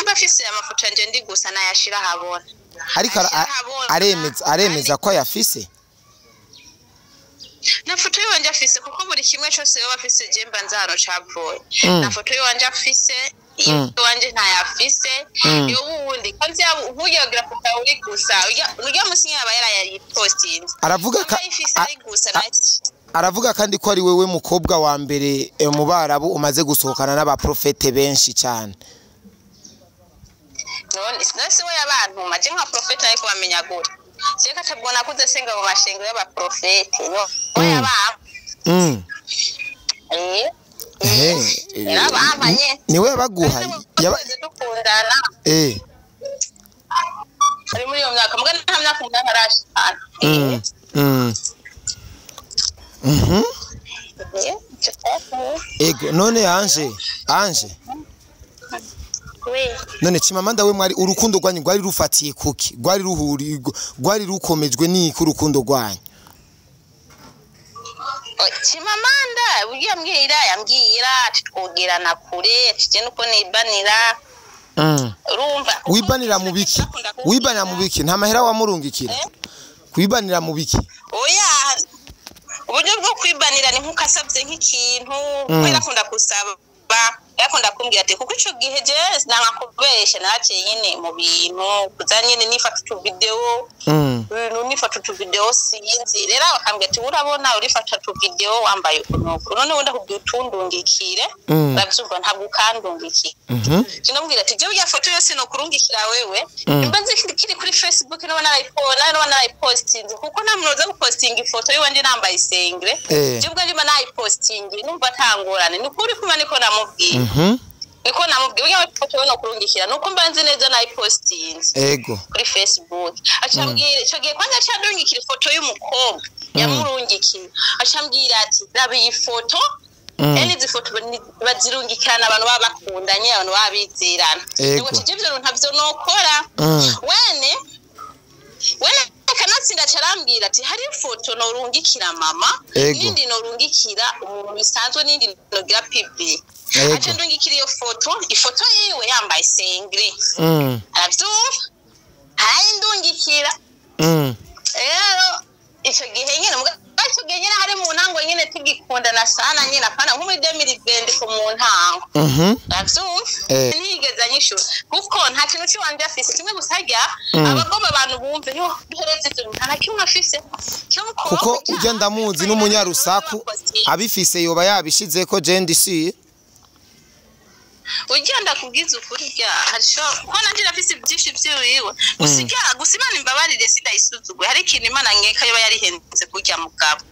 Nimba afise amafoto yanje ndi gusa, nayashira ahabona. Ariko Ayashira ahabona. aremeza ko ayafise. Na foto yiwanje afise, kuko buri kimwe cose yoba afise je mba nzi ahantu cavuye. Na foto yiwanje afise, iwanje ntayafise. Yo wundi kandi nkugira foto yawe uri gusa, urya musi nyene aba yarayipostinze. Aravuga Aba ayifise ari gusa Aravuga kandi ko ari wewe mukobwa wa mbere mu Barabu umaze gusohokana n'abaprofete benshi cyane. None sinasi we yabantuma je nka profete, ariko bamenya gute? Je katabwo nakuze senga mu mashengero y'abaprofete, no we yabampa. Yarabampa nyene. Niwe yabaguha? Twese dukundana. Ari muri iyo myaka, muga nta myaka 8 arashikana. Ego, none Anje. We. None Chimamanda, we mwari urukundo rwanyu rwari rufatiye kuki? Rwari ruhuri, rwari rukomejwe n'iki urukundo rwanyu? Chimamanda ugiye ambwira, yambwira ati twogerana kure, ati je nuko nibanira. Urumva? Wibanira mu biki? Wibanira mu biki? Nta mahera wamurungikira? Kwibanira mu biki? Oya, uburyo bwo kwibanira ni nkuko asabye nk'ikintu, kuko yarakunda gusaba, yarakunda kumbwira ati, kuko ico gihe je nanga kubesha, naraciye nyene mu bintu kuza nyene nifata utuvideo, ibintu nifata utuvideo, sinzi rero, bakambwira ati urabona urifata utuvideo wambaye ukuntu, none wenda kubwira utundungikire. Uravyumva, ntabwo ukandungikira. Sinamubwira ati jewe ya foto yose nokurungikira wewe, mba nzi kiri kuri Facebook, noba narayipostinze, kuko nta muntu uza gupostinga ifoto yiwanje nambaye isengere. Jewe ubwanje mba nayipostinge, numva atangorane, ni ukuri kuma niko namubwiye. Niko namubwiye, burya ifoto yo nokurungikira nuko mba nzi neza nayipostinze kuri Facebook. Acambwira ico gihe kwanza acandungikira ifoto y'umukobwa yamurungikiye, acambwira ati raba iyi foto. Ene izi foto bazirungikirana abantu baba bakundanye, abantu baba bizerana. Ngo ati ivyo bintu ntavyo nokora. Wene kanatsinda carambwira ati hari ifoto norungikira mama, n'indi norungikira umuntu bisanzwe, n'indi nogira public. Aca ndungikira iyo foto, ifoto yiwe yambaye sengre. Aravyumva, arayindungikira. Rero ico gihe nyene, ico gihe nyene hari mu ntango nyene tugikundana sana nyene, apana nko muri 2020 ko mu ntango. Uravyumva? Ntiyigeze anyishura kuko nta kintu ciwanje afise kimwe gusa harya. Abagomba abantu bumve yo duhereze ivyo bintu, nta na kimwe afise. Kuko ujya ndamuzi n'umunyarusaku, abifise yoba yabishizeko, je ndisi. Ujya ndakubwiza ukuri, rya harisho kuko nanje ndafise byinshi vyiwiwe gusa, irya gusa Imana imbabarire sindayisuzuguye, hari ikintu Imana nkeka yoba yarihenze kurya mugabo.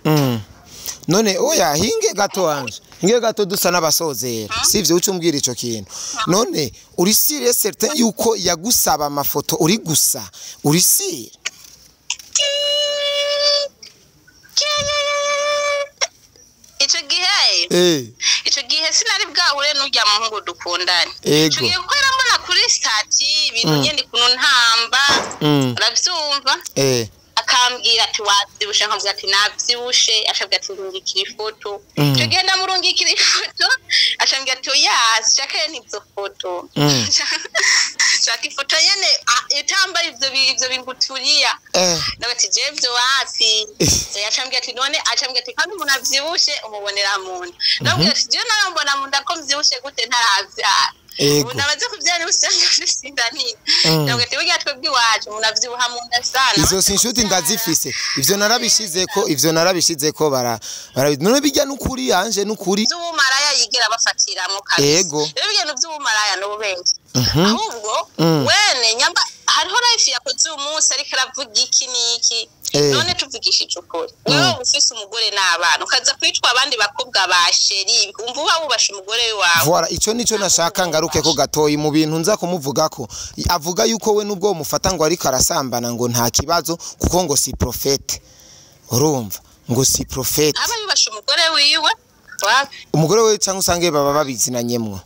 None oya, hinge gato wanje, hinge gato, dusa n'abasozera, sivyo? Uca umbwira ico kintu. None uri sûr et certain yuko yagusaba amafoto uri gusa? Uri sûr? Ico gihe, ico gihe sinari bwahure n'urya muhungu dukundanye. Ico gihe kuko yarambona kuri statut, ibintu nyene ukuntu ntamba. Uravyumva? Akambwira ati wavyibushe, nkamubwira ati navyibushe, acambwira ati ndungikira ifoto. Ico gihe ndamurungikira ifoto, acambwira ati oya, shaka yene izo foto, shaka ifoto nyene itambaye ivyo binguturiya. Ndavuga ati jewe ivyo wapi. Acambwira ati none, acambwira ati kandi umuntu avyibushe umubonera mu nda. Ndamubwira ati jewe narambona mu nda ko mvyibushe gute ntaravyara? Ubu namaze kuvyara, niba usanga mfise inda nini. Ndavuga ati burya twebwe iwacu umuntu avyibuha mu nda sana. Izo si inshuti ndazifise, ivyo narabishizeko, ivyo narabishizeko, bara none bijya n'ukuri yanje n'ukuri. Vy'ubumaraya yigira bafatiramwo kabisa. Rero ibintu vy'ubumaraya n'ububenzi. Ahubwo wene nyamba hariho life yakoze uyu munsi, ariko aravuga iki n'iki. None tuvugishije ukuri, wewe ufise umugore n'abana, ukaza kwitwa abandi bakobwa ba chéri, umva uba wubashe umugore wawe? Voilà, ico nico nashaka ngaruke ko gatoyi mu bintu nza kumuvugako. Avuga yuko we nubwo mufata ngo ariko arasambana ngo nta kibazo, kuko ngo si prophète. Urumva, ngo si prophète. Aba yubashe umugore wiwe wapi? Umugore we cyangwa usange baba babizinanyemwo.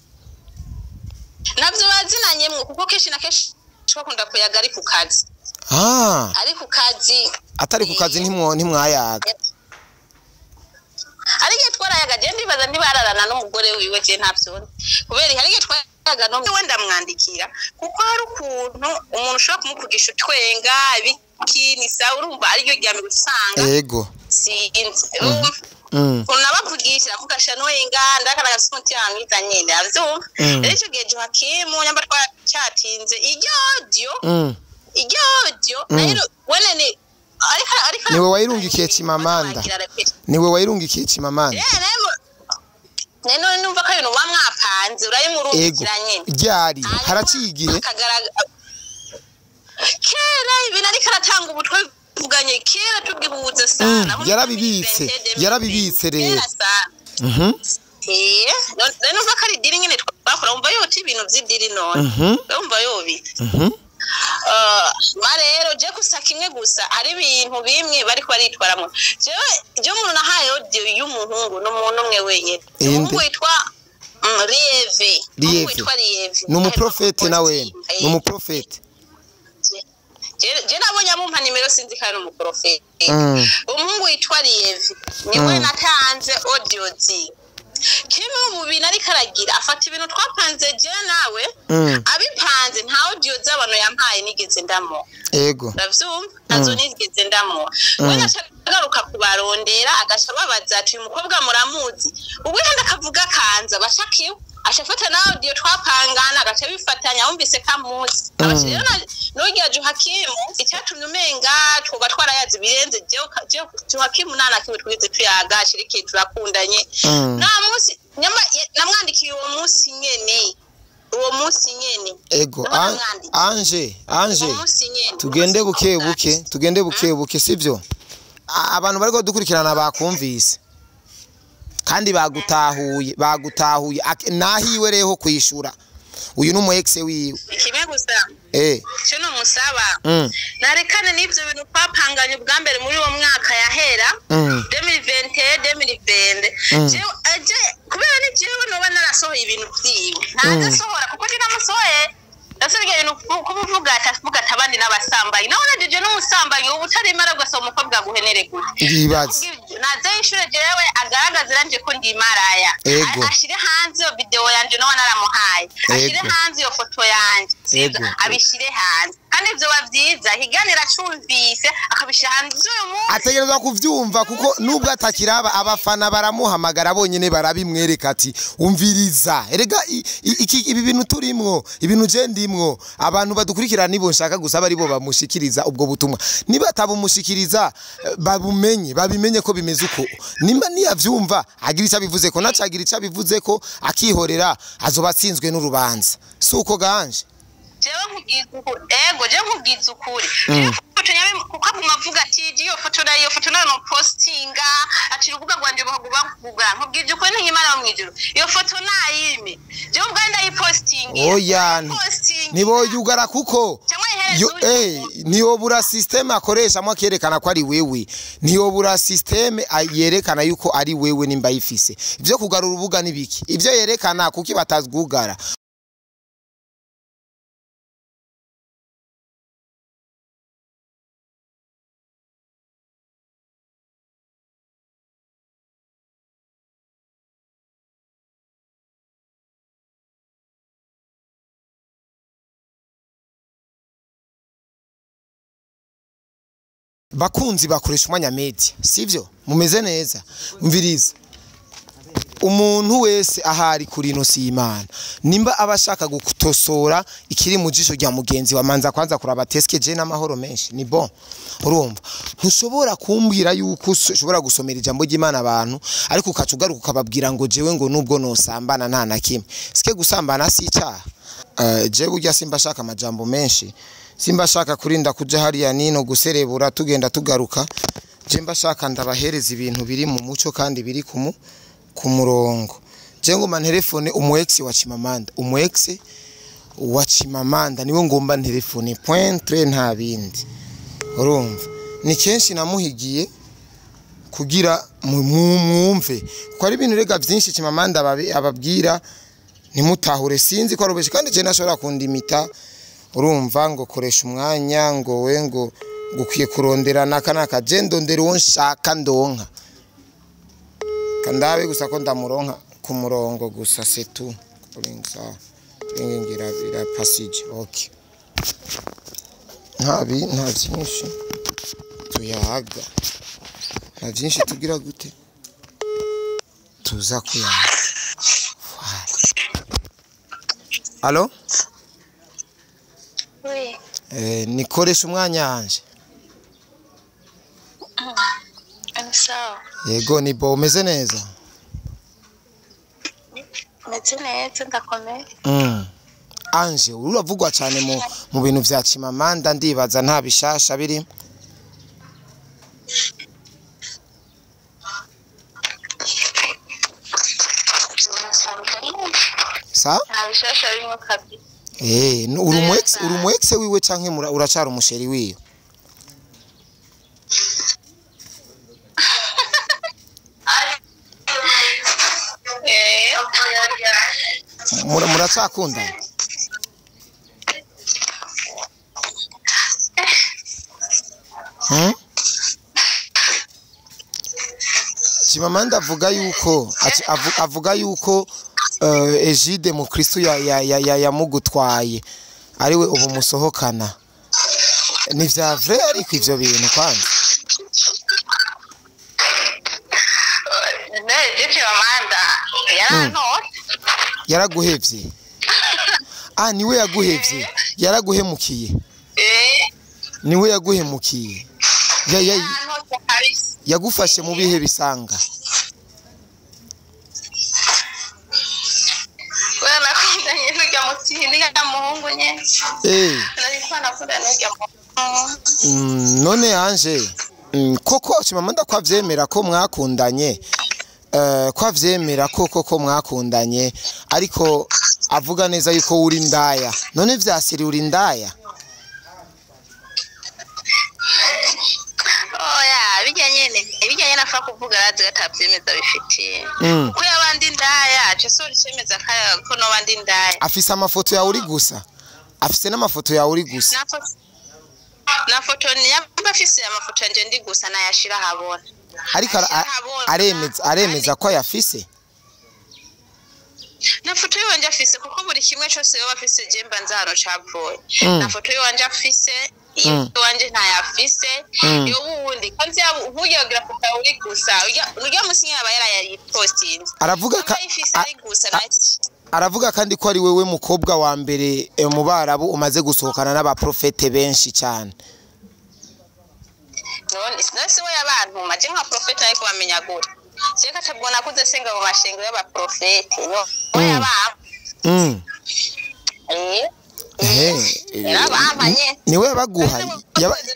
Navyo bazinanyemwo, kuko kenshi na kenshi bakunda kuyaga ari ku kazi. Ari ku kazi. Atari ku kazi ntimwayaga? Hari igihe twarayaga, je ndibaza ntibararana n'umugore wiwe, je ntavyo nzi. Kubera hari igihe twarayaga. twayaga no wenda ndamwandikira, kuko hari ukuntu umuntu ushobora kumuvugisha utwenga ibiki ni sawa, urumva ariryo rya mbere usanga. Ego. Sinzi ukuntu nabavugisha, avuga shanwenga ndagaragaza umutima mwiza nyene, avyumva. Rero ico gihe Joakim nyamba twacatinze iryo audio, iryo audio nayo wene ni ariko Niwe wayirungikiye Chimamanda. Niwe wayirungikiye Chimamanda. None numva ko ibintu muba mwapanze Ego. urayimurungikira nyene. Ryari haraciye igihe. Kera ibintu ariko aratanga ubutwe bivuganye kera tugihuza sana. Yarabibitse, yarabibitse rero. Kera sana. None numva ko ari idiri nyene twakora, wumva yota ibintu vy'idiri none. Wumva yobitse. Ma rero je gusa kimwe gusa hari ibintu bimwe bariko baritwaramwo. Jewe umuntu nahaye audio y'umuhungu n'umuntu umwe wenyene. Inde? Umuhungu witwa Rieve. Rieve. Umuhungu witwa Rieve. Ni umuprofete nawe, ni umuprofete. Je nabonye amumpa nimero, sinzi ko ari umuprofete. Umuhungu witwa Rieve niwe natanze audio zi. Kimwe mu bintu ariko aragira, afata ibintu twapanze je nawe, abipanze nta audio z'abantu yampaye nigeze ndamuha. Ego. Uravyumva, ntazo nigeze ndamuha. We gaca agaruka kubarondera, agaca ababaza ati uyu mukobwa muramuzi? Ubwo kandi akavuga kanza bashakiwe, aca afata na audio twapangana, agaca abifatanya wumvise ko amuzi. Abaca rero n'urya Johakimu icyatumye umenga twoba twarayazi birenze, jewe Johakimu nta na kimwe twigeze tuyaga, shirikiye turakundanye. Nta munsi namwandikiye uwo munsi nyene, uwo munsi nyene. Ego. Niho namwandikiye. Anje, Anje. Uwo munsi nyene. Tugende buke buke, tugende buke buke, sivyo? Abantu bariko dukurikirana bakumvise kandi bagutahuye, bagutahuye. Nahiwe reho kwishura uyu ni umu ex wiwe. Kimwe gusa cyo numusaba, narekane n'ibyo bintu twapanganye ubwa mbere muri uwo mwaka yahera, 2021, 2020. Jewe kubera ni jewe noba narasohoye ibintu vyiwe, ntazasohora kuko je namusohoye nasohoye ibintu kubuvuga ati avuga ati abandi n'abasambanyi, nawe najeje n'umusambanyi ubu utarimara ugasaba umukobwa aguhenere gute? Ndibaze. Naze y'ishure jewe agaragaze nanje ko ndi maraya. Ego. Ashire hanze iyo video yanje nawe naramuhaye, ashire Ego. hanze iyo foto yanje, sivyo? Ego. Abishire hanze kandi vyoba vyiza higanira acumvise akabishira hanze uyu munsi. Ategerezwa kuvyumva kuko nubwo atakiraba abafana baramuhamagara bonyene barabimwereka ati umviriza erega ibi bintu turimwo, ibintu je ndimwo, abantu badukurikirana nibo nshaka gusa bari bo bamushikiriza ubwo butumwa, niba atabumushikiriza babumenye, babimenye ko bimeze uko. Nimba niyavyumva agira icyo abivuze ko nacagira icyo abivuze ko akihorera, azoba atsinzwe n'urubanza, si uko ganje? Jewe nkubwiza ukuri, ego, jewe nkubwiza ukuri. Jewe foto nyabe kuko aguma avuga ati iyo foto nayo, iyo foto nayo no postinga, ati urubuga rwanje baguba kuvuga. Nkubwije ukuri ntinyimana mu ijuru, iyo foto nayime jewe ubwanjye ndayipostingira. Oya, ntiboyugara kuko Cyangwa ihereze ntiyobura systeme akoreshamo akerekana ko ari wewe, ntiyobura systeme yerekana yuko ari wewe nimba ayifise. Ivyo kugarura urubuga nibiki ivyo yerekana kuki batazwugara? Bakunzi bakoresha umwanya media, sivyo? Mumeze neza? Mviriza, umuntu wese ahari kuri ino si y'Imana, nimba aba ashaka gutosora ikiri mu jisho rya mugenzi wa manza kwanza kuraba teske je n'amahoro menshi ni bon. Urumva ntushobora kumbwira yuko ushobora gusomera ijambo ry'Imana abantu, ariko ukaca ugaruka ukababwira ngo jewe ngo nubwo nosambana nta na kimwe. Sike gusambana si icyaha. Jewe burya simba ashaka amajambo menshi, simba ashaka kurinda kuja hariya nino guserebura tugenda tugaruka. Je mba shaka ndabahereza ibintu biri mu muco kandi biri ku murongo. Je ngomba nterefone umu ex wa Chimamanda, umu ex wa Chimamanda niwe ngomba nterefone point nta bindi. Urumva ni kenshi namuhigiye kugira mwumve ko ari ibintu rega byinshi Chimamanda ababwira ntimutahure, sinzi ko arubeshe kandi je nashobora kundimita. Urumva ngo koresha umwanya ngo we ngo gukwiye kurondera naka naka, je ndondera uwo nshaka ndonka kandabe gusa ko ndamuronka ku murongo gusa, c'est tout. Kurinza Ngira ira passage. Okay, nta byinshi tuyaga, nta byinshi tugira gute tuza kuyaga. Allo? Oui. Nikoresha umwanya wanje. Sawa. Yego, ni bo umeze neza? Meze neza, ndakomeye. Anje, uravugwa cyane mu bintu vya Chimamanda, ndibaza nta bishasha biri. Sa? Nta bishasha birimo kabisa. Uri umu ex wiwe canke uracara umusheri wiwe? Muracakundana? Chimamanda avuga yuko avuga yuko Egide mu Kristo yamugutwaye ariwe ubu musohokana. Ni vya vrai ariko ivyo bintu kwanza? Yaraguhevye. Niwe yaguhevye, yaraguhemukiye. Niwe yaguhemukiye. Yagufashe mu bihe bisanga. None Anje, koko Chimamanda ko avyemera ko mwakundanye, ko avyemera koko mwakundanye, ariko avuga neza yuko uri ndaya. None vyasiri uri ndaya? Oya, bijyanye nafa kuvuga arazi atavyemeza bifitiye. Kuko yabandi ndaya, aje so ricemeza ko no bandi ndaya. Afise amafoto yawe uri gusa. Afise n'amafoto yawe uri gusa. Na foto ni yamba afise amafoto yanje ndi gusa nayashira habona. Ariko aremeza ko yafise. Na foto yiwanje afise, kuko buri kimwe cyose yoba afise je mba nzano cavuye. Na foto yiwanje afise, yiwanje ntayafise, yo wundi kandi ubuyagira foto uri gusa, urya musi yaba yarayipostinze. Aravuga kandi ko ari wewe mukobwa wa mbere mu Barabu umaze gusohokana n'abaprofete benshi cyane. None sinase we abantu maje nka profete ariko bamenya gute? Seka tabona kuze senga mu mashengo y'abaprofete no oya ba. Niwe baguha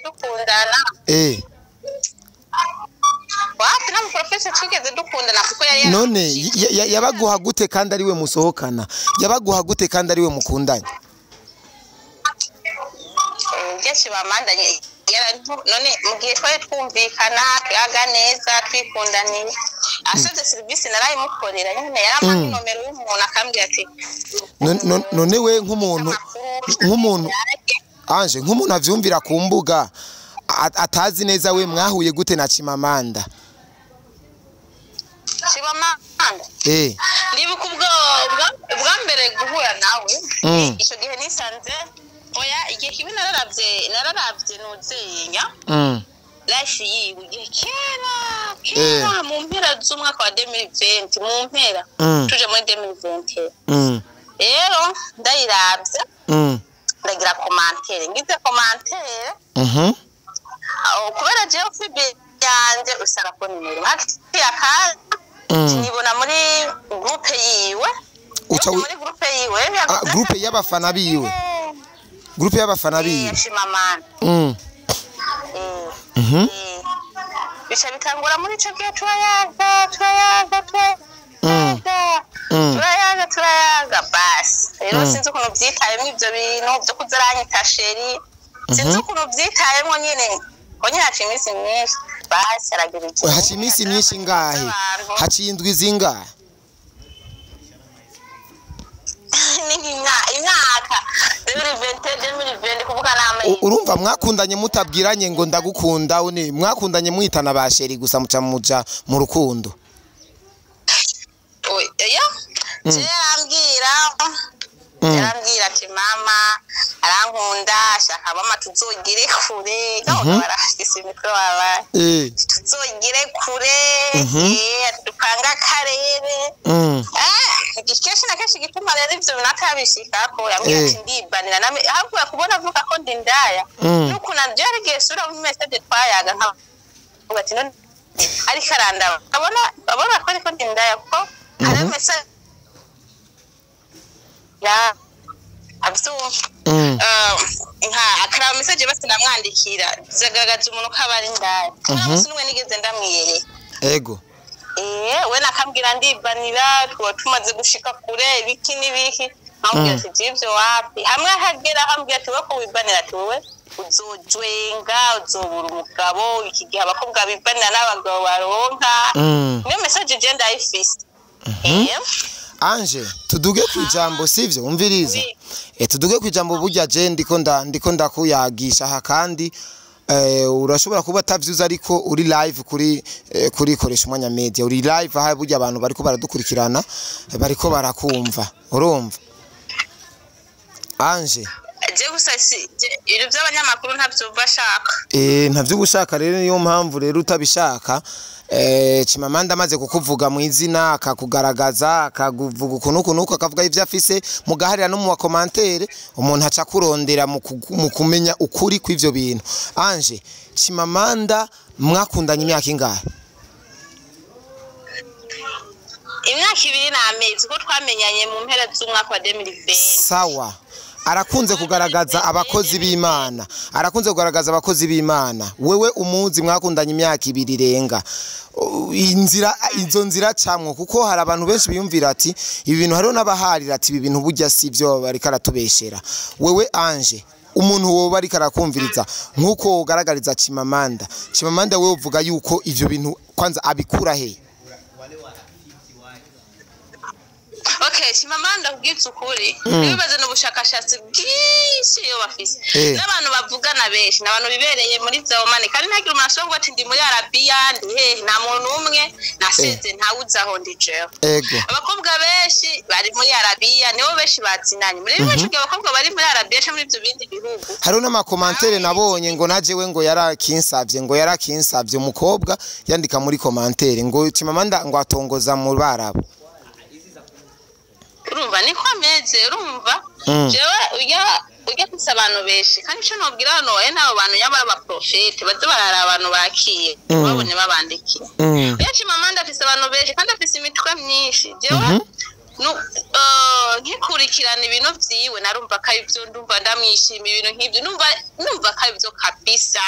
dukundana. Wapi na profete twigeze dukundana kuko yari none yabaguha gute kandi ari we musohokana? Yabaguha gute kandi ari we mukundanye? Byinshi bamandanye none mu gihe twari twumvikana twaga neza twikundaniye, asabye service narayimukorera nyine, yarampa nomero y'umuntu akambwira ati none we nk'umuntu Anje nk'umuntu avyumvira ku mbuga atazi neza, we mwahuye gute na Chimamanda? Chimamanda ndibuka ubwo bwa mbere guhura nawe icyo gihe nisanze oya igihe kimwe nararavye nuzenya life yiwe igihe kera mu mpera z'umwaka wa 2020, mu mpera tuje muri 2020. Rero ndayiravye ndagira commentaire, ngize commentaire kubera jewe fibe yanje usara ko nimero hafi nibona muri groupe yiwe. Muri groupe yiwe, groupe y'abafana biwe. Groupe y'abafana biwe. Chimamanda. Bica bitangura muri ico gihe turayaga basi. Rero sinzi ukuntu vyitayemwo ivyo bintu vyo kuza aranyita sheri, sinzi ukuntu vyitayemwo nyene, ko nyene haciye iminsi myinshi basi aragira igihe. Haciye iminsi myinshi ingahe? Haciye indwi zingahe? Imyaka 2020 kuvuga nama. Urumva mwakundanye mutabwiranye ngo ndagukunda, mwakundanye mwitana ba sheri gusa muca muja mu rukundo. Oya, je arambwira Yarambwira ati mama arankunda, ashaka mama tuzogere kure. Gaho barafise imitwe wabaye. Tuzogere kure, dupanga akarere. Kenshi na kenshi igituma rero ivyo bintu atabishikako, yambwira ati ndibanira name ahubwo kubona avuga ko ndi ndaya. Nukuntu nanje yarigiye sura mu message twayaga, nkavuga ati none ariko arandaba, abona ko ariko ndi ndaya, kuko hari message ya avyumva. Nka akaraba message basi namwandikira zagaragaza umuntu ko aba ari ndaya. Nta musi n'umwe nigeze ndamwiyereka. We nakambwira ndibanira, tuba tumaze gushika kure, ibiki n'ibiki. Nkambwira ati ivyo wapi. Hamwe hagera akambwira ati we ko wibanira, ati wowe uzojwenga, uzobura umugabo. Iki gihe abakobwa bibanira n'abagabo baronka. Niyo message je ndayifise. Anje, tuduge ku ijambo, sivyo? Umviriza. Oui. Tuduge ku ijambo. Burya je ndiko ndakuyagisha aha, kandi urashobora kuba atavyuze, ariko uri live kuri Koresha Umwanya Media, uri live aha. Burya abantu bariko baradukurikirana, bariko barakumva. Urumva, Anje? Je gusa ibintu by'abanyamakuru ntavyumva ashaka. Ntavyo ushaka rero, niyo mpamvu rero utabishaka. Chimamanda amaze kukuvuga mu izina, akakugaragaza, akakuvuga ukuntu ukuntu, akavuga ivyo afise, mugaharira no mu ma commentaires, umuntu aca kurondera mu kumenya ukuri kw'ivyo bintu. Anje, Chimamanda mwakundanye imyaka ingahe? Imyaka 2 n'amezi, kuko twamenyanye mu mpera z'umwaka wa 2020. Sawa. Arakunze kugaragaza abakozi b'Imana, arakunze kugaragaza abakozi b'Imana. Wewe umuzi, mwakundanye imyaka 2 irenga. Inzira izo nzira camwo, kuko hari abantu benshi biyumvira ati ibi bintu, hariho n'abaharira ati ibi bintu burya si byo, bariko aratubeshera. Wewe Anje, umuntu woba ariko arakumviriza, nk'uko ugaragariza Chimamanda, Chimamanda wewe uvuga yuko ivyo bintu kwanza abikura he? Okay, Chimamanda, kubwitsa ukuri, ibibazo n'ubushakashatsi bwinshi iyo bafise n'abantu bavugana benshi, n'abantu bibereye muri za Oman, kandi ntagire umuntu ashobora kuvuga ati ndi muri Arabiya, ndi hehe. Nta muntu umwe naseze, ntawuzi aho ndi jewe. Abakobwa benshi bari muri Arabiya nibo benshi bazinanye muri benshi, abakobwa bari muri Arabiya canke muri ivyo bindi bihugu. Hariho n'ama commentaires nabonye ngo najewe ngo yarakinsavye, ngo yarakinsavye. Umukobwa yandika muri commentaire ngo Chimamanda ngo atongoza mu Barabu. Urumva niko ameze, urumva? Jewe ujya afise abantu benshi, kandi ico nobwira hano wawe n'abo bantu yaba abaprofete baze barara abantu bakiye babone babandikiye benshi. Mamanda afise abantu benshi kandi afise imitwe myinshi. Jewe nkikurikirana ibintu vyiwe, narumva ko arivyo, ndumva ndamwishimiye, ibintu nk'ivyo, numva ko arivyo kabisa.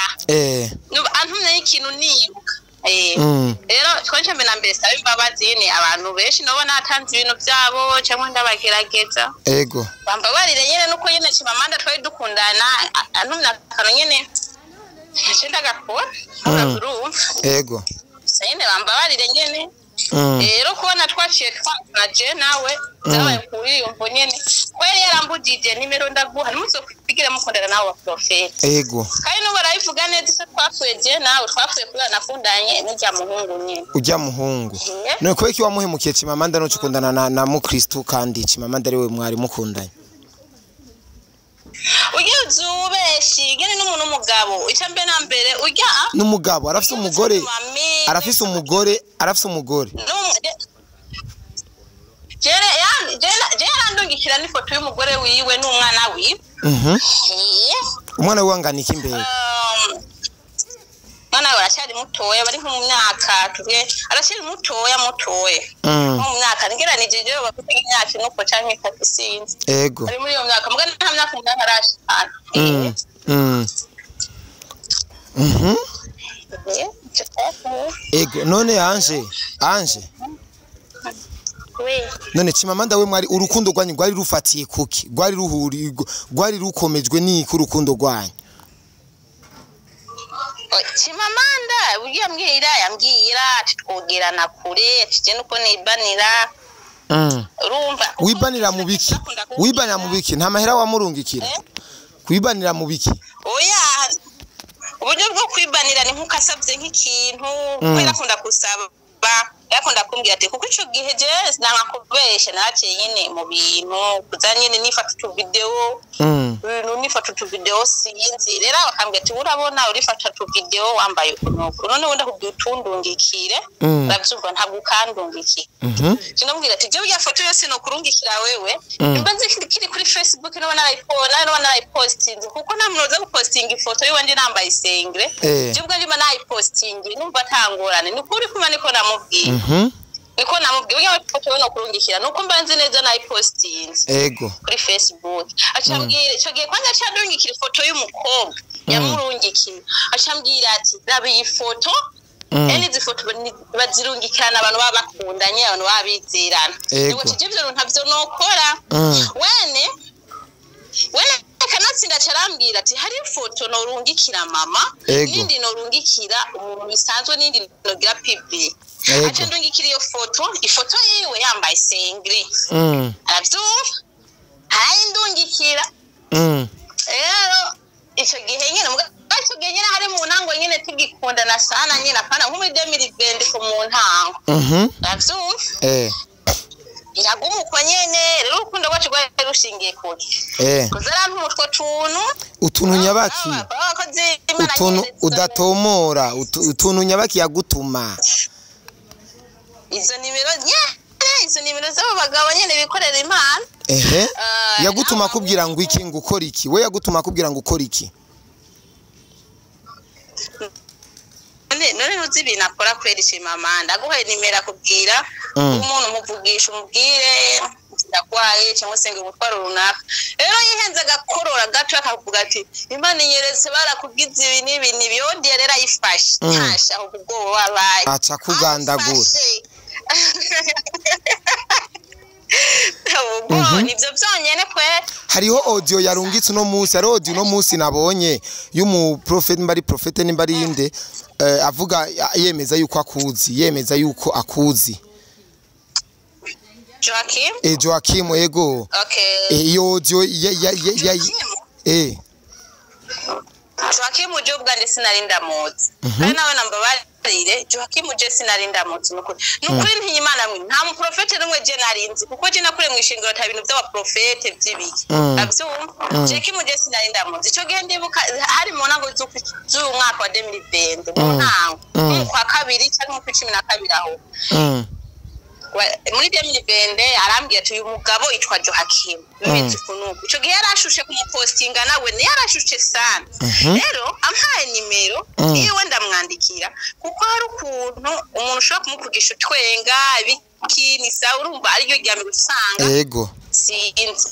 Antumye ikintu nibuka. Rero twanje mbere na mbere saba imbabazi nyene abantu benshi noba natanze ibintu vyabo cyangwa ndabagerageza. Bambabarire nyene, nuko nyene Chimamanda twari dukundana, antumye akantu nyene ntaco ndagakora. Urumva? Gusa nyene bambabarire nyene. Rero kubona twaciye twana je nawe byabaye kuri iyo mvo nyene, ko yari yarambujije nimero ndaguha, ntimuzokwigire mukundana nawe wa profete. Kandi n'ubu arabivuga neza icyo twapfuye. Je nawe twapfuye kubera nakundanye n'urya muhungu nyene. Ujya muhungu. None kubera iki wamuhemukiye Chimamanda, no ukundana na mukristo, kandi Chimamanda ari we mwari mukundanye? Ujya uzubeshi gene n'umuntu w'umugabo, icya mbere na mbere ujya N'umugabo arafise umugore, arafise umugore, arafise umugore. Jere yarandungikira n'ifoto y'umugore wiwe n'umwana wiwe. Umwana we wangana iki imbere? Umwana we aracyari mutoya, bari nko mu myaka, tuvuge aracyari mutoya mutoya, nko mu myaka ngeranije ibyo bafite nk'imyaka 4 canke 3, sinzi. Ari muri iyo myaka, muga nta myaka 8 arashikana. Ico twapfuye. Ego. None Anje, Anje. Oui. None Chimamanda we mwari, urukundo rwanyu rwari rufatiye kuki? Rwari ruhuri, rwari rukomejwe n'iki urukundo rwanyu? Chimamanda burya yambwira ati twogerana kure, ati je nuko nibanira. Urumva? Wibanira mu biki? Wibanira mu biki? Nta mahera wamurungikira? Kwibanira mu biki? Oya, uburyo bwo kwibanira ni nk'uko asabye nk'ikintu, kubera akunda gusaba. Yakunda kumbwira ati kuko ico gihe je nanga kubesha, naraciye nyene mu bintu kuza nyene nifata utuvideo, ibintu nifata utuvideo, sinzi. Rero bakambwira ati urabona urifata utuvideo wambaye ukuntu, none wenda kubwira utundungikire. Uravyumva, ntabwo ukandungikira. Sinamubwira ati jewe ya foto yose nokurungikira wewe, nimba nzi kiri kuri Facebook noba narayipona, noba narayipostinze, kuko nta muntu uza gupostinga ifoto yiwanje nambaye isengere. Jewe ubwanje mba nayipostinge, numva atangorane. Ni ukuri kuma niko namubwiye. Niko namubwiye, burya ifoto yo nokurungikira nuko mba nzi neza nayipostinze kuri Facebook. Acambwira ico gihe kwanza acandungikira ifoto y'umukobwa yamurungikiye, acambwira ati raba iyi foto. Ene izi foto bazirungikirana abantu baba bakundanye, abantu baba bizerana. Ngo ati ivyo bintu ntavyo nokora. Wene kanatsinda carambwira ati hari ifoto norungikira mama, n'indi norungikira umuntu bisanzwe, n'indi nogira public. Aca ndungikira iyo foto, ifoto yiwe yambaye isengere. Aravyumva, arayindungikira. Rero ico gihe nyene ico gihe nyene hari mu ntango nyene tugikundana sana nyene, apana nko muri 2020, ko mu ntango. Aravyumva. Yaguma uko nyene. Rero urukundo rwacu rwari rushingiye kuki? Kuza arampa utwo tuntu. Utuntu nyabaki? Abakozi b'Imana Utuntu nyene udatomora, utuntu nyabaki yagutuma? Izo nimero nyene, izo nimero z'abo bagabo nyene bikorera Imana. Yagutuma akubwira ngo iki, ngo ukora iki? We yagutuma akubwira ngo ukora iki? None ntuzi ibintu akora kweri? Shimamanda aguhaye nimero akubwira umuntu umuvugisha, umubwire ndagwaye cyangwa se ngo umutwaro runaka. Rero yihenze agakorora gato akavuga ati Imana inyeretse barakugize ibi n'ibi n'ibi, yodiye rero ayifashe. Ntasha aho ubwoba wabaye. Aca kugandagura. Ayifashe. Ubwo nivyo byonyene kweri. Hariho audio yarungitse uno munsi, hariho audio uno munsi nabonye y'umuprofete, nimba ari profete, nimba ari inde, avuga yemeza yuko akuzi, yemeza yuko akuzi. Joaquim. Joaquim, ego. Okay. Iyo audio ya Joaquim. Joaquim je ubwanjye sinari ndamuzi, kandi nawe nambabarire, Joaquim je sinari ndamuzi. Nukuri, nukuri, ntinya Imana mwe, nta muprofete n'umwe je narinzi, kuko je nakuriye mu ishengero, ata bintu by'abaprofete by'ibiki. Abyumva, Joaquim je sinari ndamuzi ico gihe. Ndibuka hari mu ntango z'uyu mwaka wa 2020, mu ntango, mu kwa kabiri cyangwa mu kwa 12 aho. Muri 2020 arambwira ati uyu mugabo yitwa Joaquim, bimeze ukuntu. Ico gihe yarashushe kumupostinga, nawe ni yarashushe sana. Rero ampaye nimero yiwe ndamwandikira, kuko hari ukuntu umuntu ushobora kumuvugisha utwenga ibiki, ni sawa, urumva ariryo rya mbere usanga sinzi.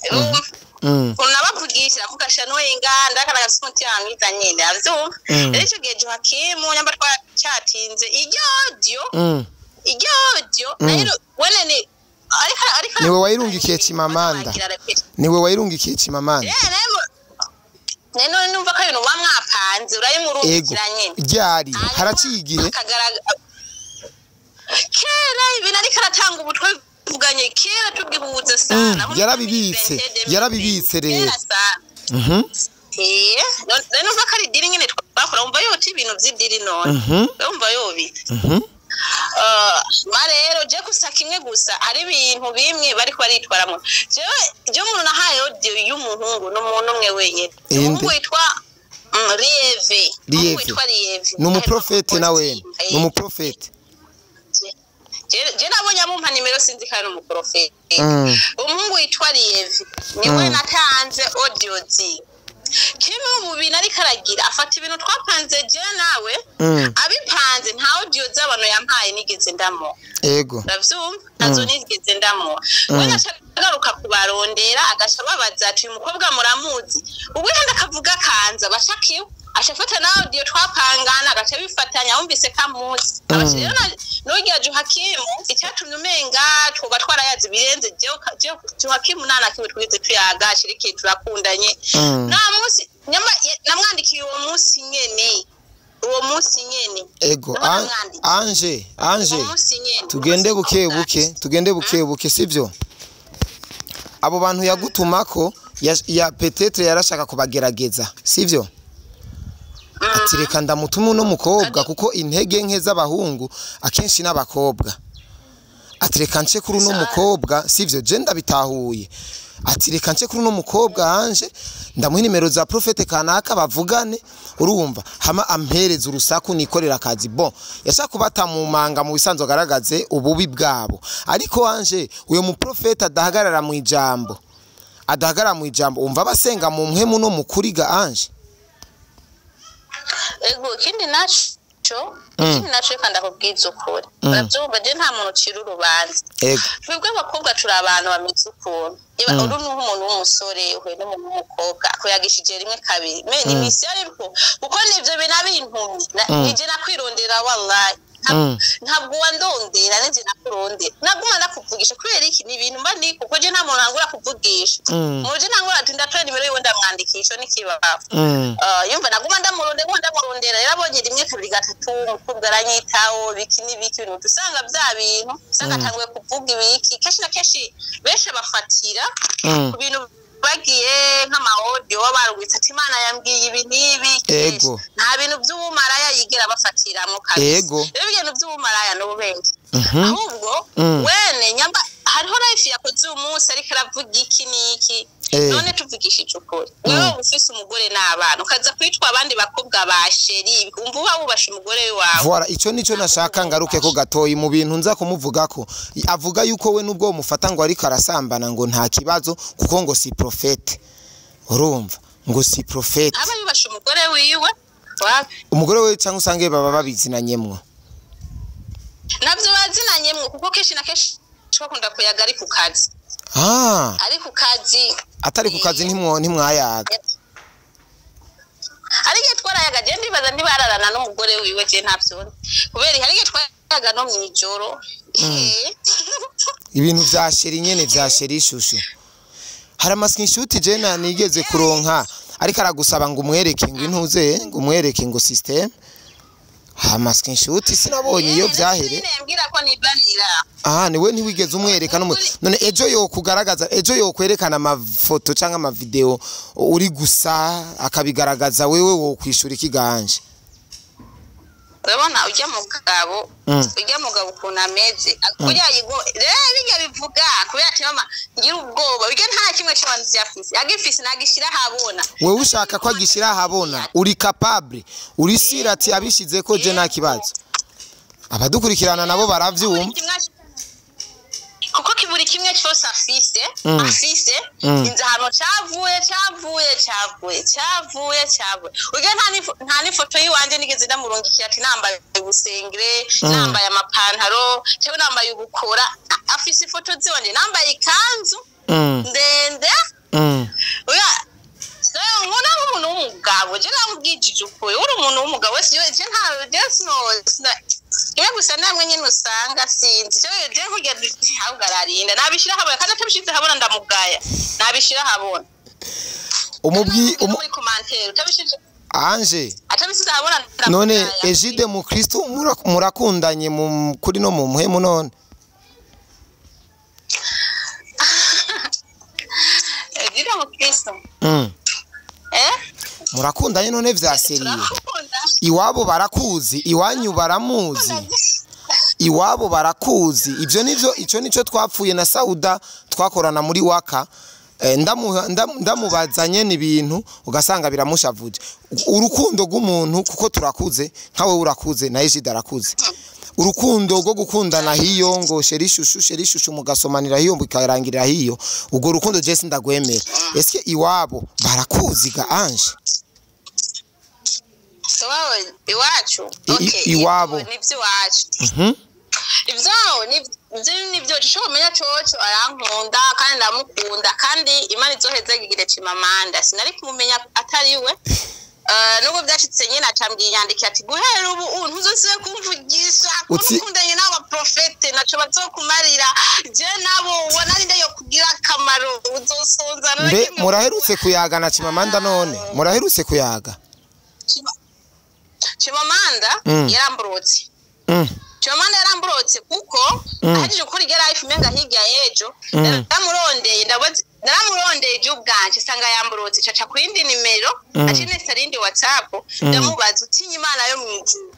Unabavugisha avuga shanwenga ndakana gafite umutima mwiza nyene, avyumva. Rero ico gihe Joaquim nyamba twacatinze iryo audio, iryo audio nayo wene ni ariko Niwe wayirungikiye Chimamanda? Niwe wayirungikiye Chimamanda? None numva ko ibintu muba mwapanze urayimurungikira nyene. Ryari? Haraciye igihe. Kera ibintu ariko aratanga ubutwe bivuganye kera tugihuza sana. Yarabibitse, yarabibitse rero. Kera sana. None numva ko ari deal nyene twakora, wumva yota ibintu vy'ideal none. Wumva yobitse. Ma rero je gusa kimwe gusa, hari ibintu bimwe bariko baritwaramwo. Jewe je umuntu nahaye audio y'umuhungu n'umuntu umwe wenyene. Inde? Umuhungu witwa Rieve. Umuhungu Rieve. witwa Rieve. Ni umuprofete nawe? Ni umuprofete? Je nabonye amumpa nimero, sinzi kandi umuprofete. Umuhungu witwa Rieve niwe natanze audio zi. Kimwe mu bintu ariko aragira, afata ibintu twapanze je nawe, abipanze, nta audio z'abantu yampaye nigeze ndamuha. Uravyumva, ntazo nigeze ndamuha. We gaca agaruka kubarondera, agaca ababaza ati uyu mukobwa muramuzi? Ubwo yenda akavuga kanza bashakiwe, aca afata na audio twapangana, agaca bifatanya, wumvise kamuzi. Abaca rero n'urya Johakimu, icyatumye umenga twoba twarayazi birenze, jewe Johakimu nta na kimwe twigeze tuyaga, shirikiye turakundanye. Nta munsi namwandikiye uwo munsi nyene, uwo munsi nyene. Ego. Niho namwandikiye. Anje, Anje. Uwo munsi nyene. Tugende buke buke, tugende buke buke, sivyo? Abo bantu yagutumako ya peut-être yarashaka kubagerageza, sivyo? Ati reka ndamutume uno mukobwa, kuko intege nke z'abahungu akenshi n'abakobwa. Ati reka nce kuri uno mukobwa, sivyo? Je ndabitahuye. Ati reka nce kuri uno mukobwa anje ndamuha nimero za prophète kanaka bavugane, urumva, hama ampereze urusaku nikorera akazi. Bon, yashaka kubata mu manga mu bisanzwe agaragaze ububi bwabo, ariko anje uyo muprofete adahagarara mu ijambo, adahagarara mu ijambo, umva basenga mu mpemu no mu kuriga anje. Ego, ikindi naco, ikindi naco, reka ndakubwiza ukuri. Uravyumva, je nta muntu ucira urubanza. Twebwe abakobwa turi abantu bameze ukuntu. Niba uri nk'umuntu w'umusore uhuye n'umuntu w'umukobwa akuyagishije rimwe, kabiri, me ni misi ariko kuko nivyo binabintumye. Nije nakwirondera, wallahi. Ntabwo wandondera, nije nakurondera, naguma ndakuvugisha. Kubera iki? Ni ibintu mba ni kuko je nta muntu ntangura kuvugisha. Muje ntangura ati ndatora nimero yiwe ndamwandikisha n'ikibaho. Yumva naguma ndamurondera, nguma ndamurondera. Rero abonye rimwe, kabiri, gatatu, umukobwa aranyitaho, biki n'ibiki, ibintu usanga bya bintu usanga atanguye kuvuga ibiki. Kenshi na kenshi benshi bafatira ku bintu bagiye nk'ama audio baba barungitse ati Imana yambwiye ibi n'ibi. Kenshi nta bintu by'ubumaraya yigera bafatiramwo kabisa. Rero ibintu by'ubumaraya n'ububenzi, ahubwo wene nyamba hariho life yakoze uyu munsi ariko aravuga iki n'iki. None tuvugishije ukuri, wewe ufise umugore n'abana ukaza kwitwa abandi bakobwa ba chéri, umva uba wubashe umugore wawe? Voilà, ico nico nashaka ngaruke ko gatoyi mu bintu nza kumuvugako. Avuga yuko we nubwo mufata ngo ariko arasambana ngo nta kibazo kuko ngo si prophète, urumva, ngo si prophète. Aba yubashe umugore wiwe wapi? Umugore we cyangwa usange baba babizinanyemwo. Nabyo bazinanyemwo, kuko kenshi na kenshi bakunda kuyaga ari ku kazi. Ari ku kazi. Atari ku kazi ntimwayaga? Hari igihe twarayaga. Je ndibaza ntibararana n'umugore wiwe, je ntabyo, kubera hari igihe twarayaga no mw'ijoro. Ibintu vya chéri nyene, vya chéri chouchou. Hari ama screenshot je na nigeze kuronka ariko aragusaba ngo umwereke ngo intuze, ngo umwereke ngo system. Ama screenshot sinabonye iyo vyahere. Mbwira ko nibanira. Aha niwe ntiwigeze umwereka no none ejo yo kugaragaza, ejo yo kwerekana amafoto cyangwa amavideo uri gusa akabigaragaza, wewe wo kwishura ikiganje? Urabona ujya mugabo, ujya mugabo ukuntu ameze kuriya yigo rero bijya bivuga kubera ati mama ngira ubwoba, bijya nta kimwe cy'abantu yafise, agifise nagishira habona. Wewe ushaka ko agishyira ahabona, uri capable, uri sûre ati abishize ko je nta kibazo, abadukurikirana nabo baravyumva. Kuko buri kimwe cyose afise, afise inzu ahantu cavuye, cavuye, cavuye, cavuye, cavuye. Urya nta n'ifoto y'iwanje nigeze ndamurungikira ati nambaye ubusengere, nambaye amapantaro cyangwa nambaye ubukora. Afise ifoto ziwanje nambaye ikanzu ndende. Oya, nkuna nk'umuntu w'umugabo, je namubwijije ukuri, uri umuntu w'umugabo wese, je nta je sino kimwe gusa namwe nyene usanga sinzi je kurya ahubwo ararinda nabishira habona, kandi atabishize habona ndamugaya, nabishira habona. Umubwi muri commentaire utabishije Anje atabishize habona none ndamugaya. Egide mu Kristo murakundanye mu kuri no mu muhemu none? Egide mu Kristo? Eh. Murakundanye none vya sérieux? Turakunda. Iwabo barakuzi, iwanyu baramuzi, iwabo barakuzi, ibyo nivyo. Ico nico twapfuye na Sauda twakorana muri waka. Ndamubaza nyene ibintu ugasanga biramushavuje urukundo rw'umuntu, kuko turakuze, nkawe urakuze na Egide arakuze. Urukundo rwo gukundana hiyo ngo chéri chouchou, chéri chouchou, mugasomanira hiyo bikarangirira hiyo, ubwo rukundo je sindagwemera. Eske iwabo barakuzi ga Ange? Iwabo iwacu? Okay. Iwabo. Nivyo iwacu. Ivyo nivyo nivyo cyo menya coco arankunda kandi ndamukunda, kandi Imana izoheze Chimamanda sinari kumumenya atari we. Nubwo byashitse nyine acambwiye inyandiko ati guhera ubu ntuzosubire kumvugisha ukundanye n'abaprofete naco bazokumarira, je nabo ubona ari yo kugira akamaro uzosonza. Mbe muraherutse kuyaga na Chimamanda? None muraherutse kuyaga? Chimamanda yaramburotse. Chimamanda yaramburotse kuko ahejeje gukora irya life umenga hirya y'ejo naramurondeye, ndabaza, naramurondeye je ubwanje sanga yamburotse, caca ku yindi nimero, acinese arindi WhatsApp, ndamubaza utinya Imana yo mw'ijuru.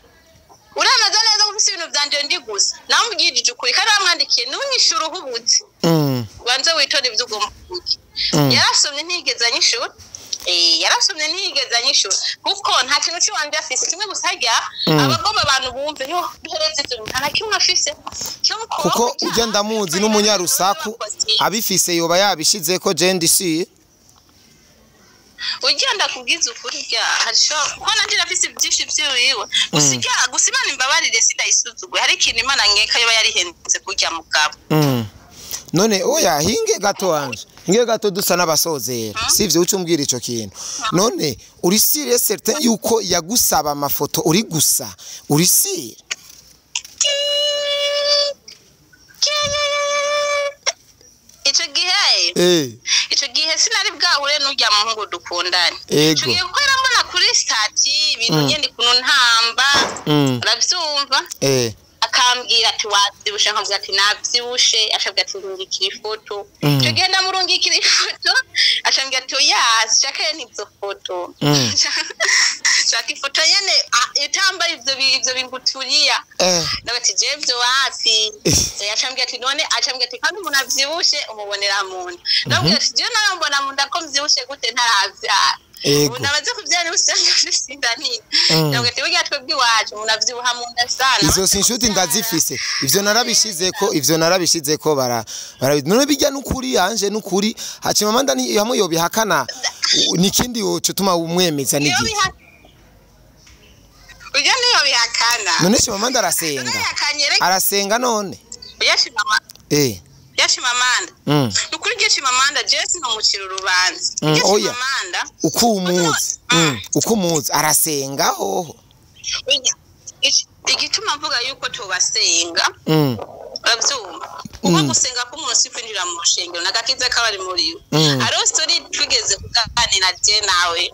Uramaze neza ko ufise ibintu vyanje ndi gusa. Namubwirije ukuri kandi bamwandikiye ntunyishure uhubutse. Banze witore ivyo ugomba kuvuga. Yarasomye ntiyigeze anyishura. Yarasomye ntiyigeze anyishura kuko nta kintu ciwanje afise kimwe gusa harya abagomba abantu bumve yo duhereze ivyo bintu, nta na kimwe afise. Kuko ujya ndamuzi n'umunyarusaku abifise yoba yabishizeko je ndisi. Ujya ndakubwiza ukuri rya harisho ko nanje nafise byinshi vyiwiwe gusa irya gusa Imana imbabarire sindayisuzuguye hari ikintu Imana nkeka yoba yarihenze kurya mugabo. None oya hinge gato wanje, hinge gato dusa n'abasozera, sivyo uca umbwira ico kintu. None uri sûr certain yuko yagusaba amafoto uri gusa, uri sûr? Ico gihe ico gihe sinari bwahure n'urya muhungu dukundanye. Ico gihe kuko yarambona kuri stati ibintu nyene ukuntu ntamba, uravyumva? Akambwira ati wavyibushe, nkavuga ati navyibushe, acambwira ati ndungikira ifoto. Ico gihe ndamurungikira ifoto, acambwira ati oya sinshaka izo foto. Nshaka ifoto nyene itambaye ivyo binguturiya. Ndavuga ati jewe ivyo wapi? Acambwira ati none, acambwira ati kandi umuntu avyibushe umubonera mu nda. Ndamubwira ati jewe nawe mbona mu nda ko mvyibushe gute ntaravyara. Umuntu amaze kuvyara usanga afise inda nini. Ndavuga ati burya twebwe iwacu umuntu avyibuha mu nda sana. Izo si inshuti ndazifise, ivyo narabishizeko, ivyo narabishizeko bara none bijya n'ukuri yanje n'ukuri Chimamanda ni hamwe yobihakana nikindi yocutuma umwemeza nigi. Ujya niyo bihakana. None Chimamanda arasenga. Arasenga none. Ya Chimamanda. Nukuri ryo Chimamanda Jesse no mukira urubanza. Chimamanda uko umuzi. Uko umuzi arasenga hoho. Igituma mvuga yuko tobasenga. Uravyumva. Kuko gusenga k'umuntu si kwinjira mu rushengero nagakiza kabari muri we. Hariho story twigeze kuganira je nawe.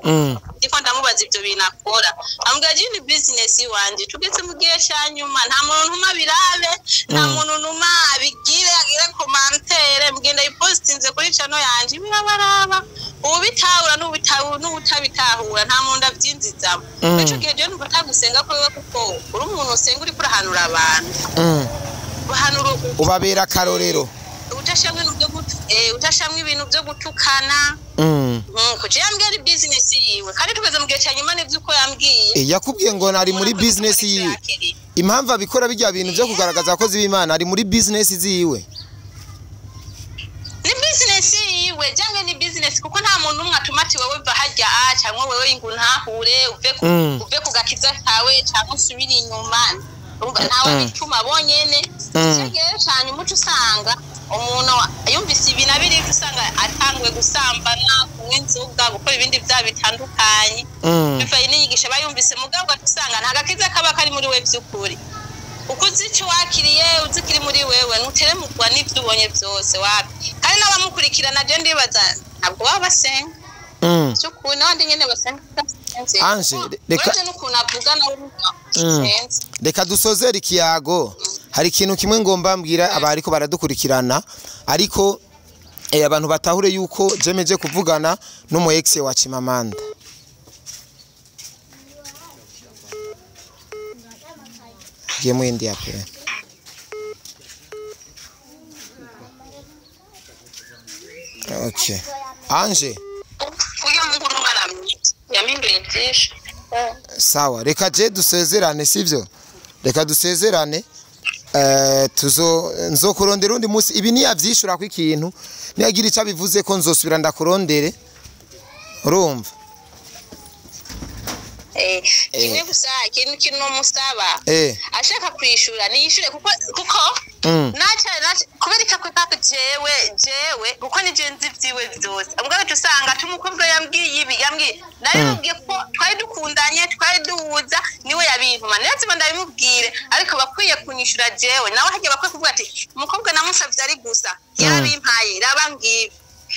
Ndiko ndamubaza ivyo bintu akora. Ambwira je ni business iwanje tugeze mu gihe ca nyuma nta muntu ntuma birabe, nta muntu ntuma abigire agire commentaire mugenda yipostinze kuri channel yanje birabaraba. Ubitahura n'ubitahura n'utabitahura nta muntu avyinzizamo. Ico gihe je numva atagusenga ko wewe kuko uri umuntu usenga uri kurahanura abantu. Ubabera karorero. Utashamwe ibintu byo gutukana. Kuko yambwiye ari business yiwe kandi tugeze mu gihe cya nyuma n'ivyo uko yambwiye. Yakubwiye ngo nari muri business yiwe. Impamvu abikora bijya bintu byo kugaragaza abakozi b'Imana ari muri business ziwe. Ni business yiwe jange ni business kuko nta muntu umwe atuma ati wewe va hajya cyangwa wewe ngo ntahure uve ku gakiza kawe cyangwa usubire inyuma. Ntawe bituma bonyene. Cyo cyane umuco usanga umuntu yumvise ibintu abiri usanga atangwe gusambana kunywa inzoga gukora ibindi bya bitandukanye. Bivaye n'inyigisho bayumvise mugabo usanga nta gakiza kaba kari muri we by'ukuri. Uko uzi icyo wakiriye uzi kiri muri wewe ntuteremukwa n'ibyo ubonye byose wapi. Kandi n'abamukurikirana je ndibaza ntabwo baba basenga. Cy'ukuri n'abandi nyene basenga. Anje reka reka dusozere ikiyago. Hari ikintu kimwe ngomba mbwira abariko baradukurikirana ariko abantu batahure yuko jemeje kuvugana n'umu ex wa Chimamanda. Giye mu India pe. Okay. Anje sawa reka je dusezerane sivyo? Reka dusezerane tuzo nzokurondera undi munsi ibi niyavyishura ko ikintu niyagira ico bivuze ko nzosubira ndakurondere urumva. Kimwe gusa ikintu kino musaba ashaka kwishura niyishure kuko nacha kubereka ko jewe kuko nije nzi vyiwe vyose ambwa cyo usanga tumukobwa yambwiye ibi yambwiye naribwiye ko twari dukundanye twari duhuza niwe yabintuma neza ndabimubwire ariko bakwiye kunyishura jewe nawe hajya bakwiye kuvuga ati umukobwa namusavye ari gusa yarabimpaye rabambwiye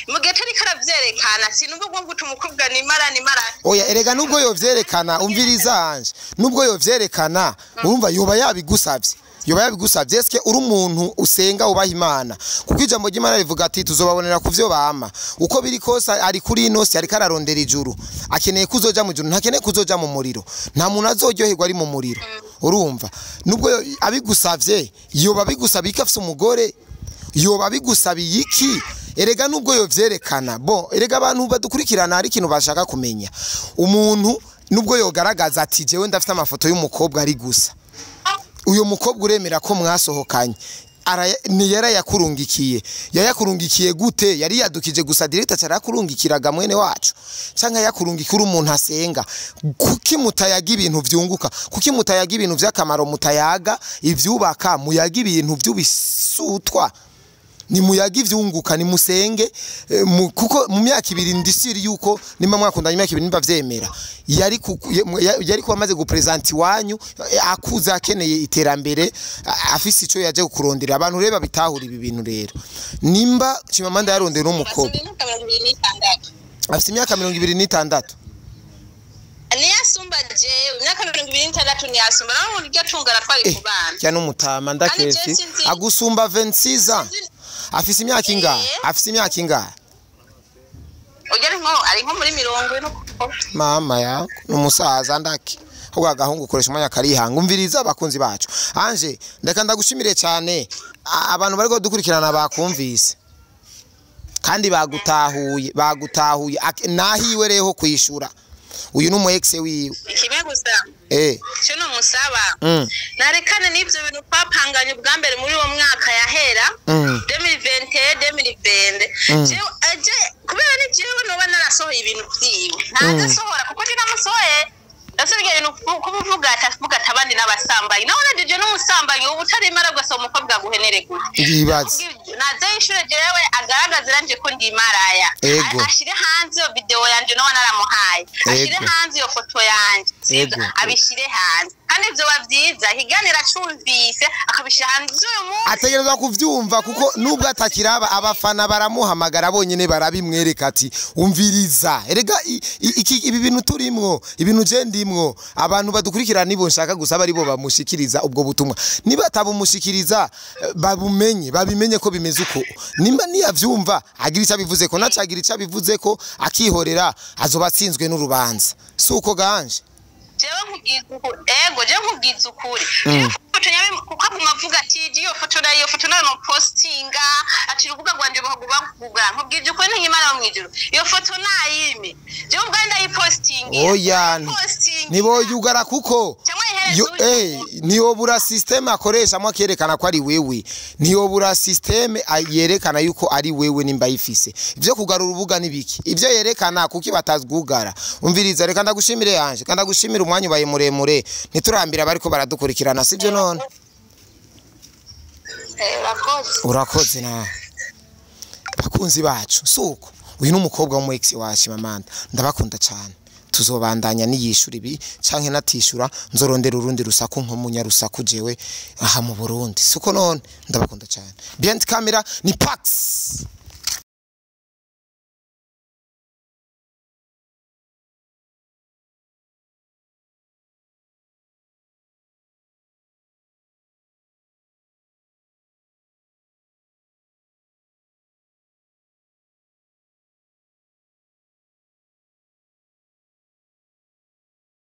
mugihe tari karavyerekana sinumva ngo ngutu umukobwa ni mara oya erega nubwo yovyerekana umviriza anje nubwo yovyerekana urumva yoba yabigusavye Yoba yabigusabye? Eske uri umuntu usenga, ubaha Imana? Kuko ijambo ry'Imana rivuga ati: "Tuzobabonera ku vyo bama." Uko biri kose, ari kuri ino si, ariko ararondera ijuru, akeneye kuzoja mu ijuru, ntakeneye kuzoja mu muriro. Nta muntu azoryoherwa ari mu muriro. Urumva, nubwo abigusavye, yoba abigusaba iki afise umugore? Yoba abigusabiye iki? Erega nubwo yovyerekana, bon, erega abantu badukurikirana hari ikintu bashaka kumenya. Umuntu nubwo yogaragaza ati: "Jewe ndafite amafoto y'umukobwa ari gusa," uyo mukobwa uremera ko mwasohokanye? Ni yarayakurungikiye? Yayakurungikiye gute? Yari yadukije gusa direct cyarakurungikiraga, mwene wacu, canke yakurungikira? Umuntu asenga, kuki mutayaga ibintu vyunguka? Kuki mutayaga ibintu vy'akamaro? Mutayaga ivyubaka, muyaga ibintu vy'ubisutwa. Ni muyaga ivyunguka, ni musenge, kuko mu myaka 2 ndisiri yuko nimba mwakundanye imyaka 2, nimba vyemera, yari kuba amaze gupresenta iwanyu, akuze, akeneye iterambere, afise ico yaje kurondera. Abantu rero babitahura ibi bintu. Rero nimba Chimamanda yarondera n'umukobwa Afite imyaka 26. Afise imyaka 26. Niyasumba jewe, imyaka 26 niyasumba, nawe mu iryo tunga aratwari ku bana. Cya n'umutama ndakesi. Kandi je sinzi- Agusumba 26 ans? Afise imyaka ingahe? Eh. Afise imyaka ingahe? Ujya ari nko muri 40. Mama ya, numusaza ndaki. Ahubwo agahungu ukoresha umwanya karihanga. Umviriza, abakunzi bacu, Anje, ndeka ndagushimire cyane. Abantu bariko dukurikirana bakumvise kandi bagutahuye, bagutahuye. Nahiwe reho kwishura uyu ni umu ex wiwe. Kimwe gusa cyo numusaba, narekane n'ibyo bintu twapanganye ubwa mbere muri uwo mwaka yahera, 2021, 2020. Jewe aje kubera ni jewe noba narasohoye ibintu vyiwe, ntazasohora kuko je namusohoye. Ndasubira ibintu kuba uvuga ati, avuga ati abandi n'abasambanyi, nawe najeje n'umusambanyi ubu utarimara ugasaba umukobwa aguhenere gute? Ndibaza. Naze yishure jewe, agaragaze nanje ko ndi maraya. Ashire hanze iyo video yanje nawe naramuhaye, ashire hanze iyo foto yanje, sivyo? Abishire hanze, kandi vyoba vyiza ikiganiro acumvise akabishira hanze uyu munsi. Ategerezwa kuvyumva, kuko nubwo atakiraba, abafana baramuhamagara bonyene, barabimwereka ati: "Umviriza." Erega ibi bintu turimwo, ibintu je ndimwo, abantu badukurikirana nibo nshaka gusa bari bo bamushikiriza ubwo butumwa. Niba atabumushikiriza, babumenye, babimenye ko bimeze uko. Nimba niyavyumva agira icyo abivuze ko, nacagira icyo abivuze ko akihorera, azoba atsinzwe n'urubanza. Si uko ganje? Jewe nkubwiza ukuri, ego, jewe nkubwiza ukuri, jewe foto nyabe kuko aguma avuga ati: "Iyo foto nayo, iyo foto nayo no postinga," ati: "Urubuga rwanje baguba kuvuga." Nkubwije ukuri, ntinyimana mu ijuru, iyo foto nayime, jewe ubwanjye ndayipostinga. Oya, ntiboyugara kuko Cyangwa ihereze ntiyobura système akoreshamo akerekana ko ari wewe. Ntiyobura système yerekana yuko ari wewe nimba yifise. Ivyo kugarura urubuga nibiki? Ivyo yerekana kuki batazwugara? Umviriza, reka ndagushimire yanje, kandi ndagushimire. Umwanya ubaye muremure, ntiturambira bariko baradukurikirana, sivyo none? Urakoze. Urakoze nawe. Bakunzi bacu, suko uyu ni umukobwa wo mu ex wa Chimamanda. Ndabakunda cyane. Tuzobandanya niyishura ibi canke natishura, nzorondera urundi rusaku nko munyarusaku jewe aha mu Burundi. Suko none? Ndabakunda cyane. Behind camera ni Pax.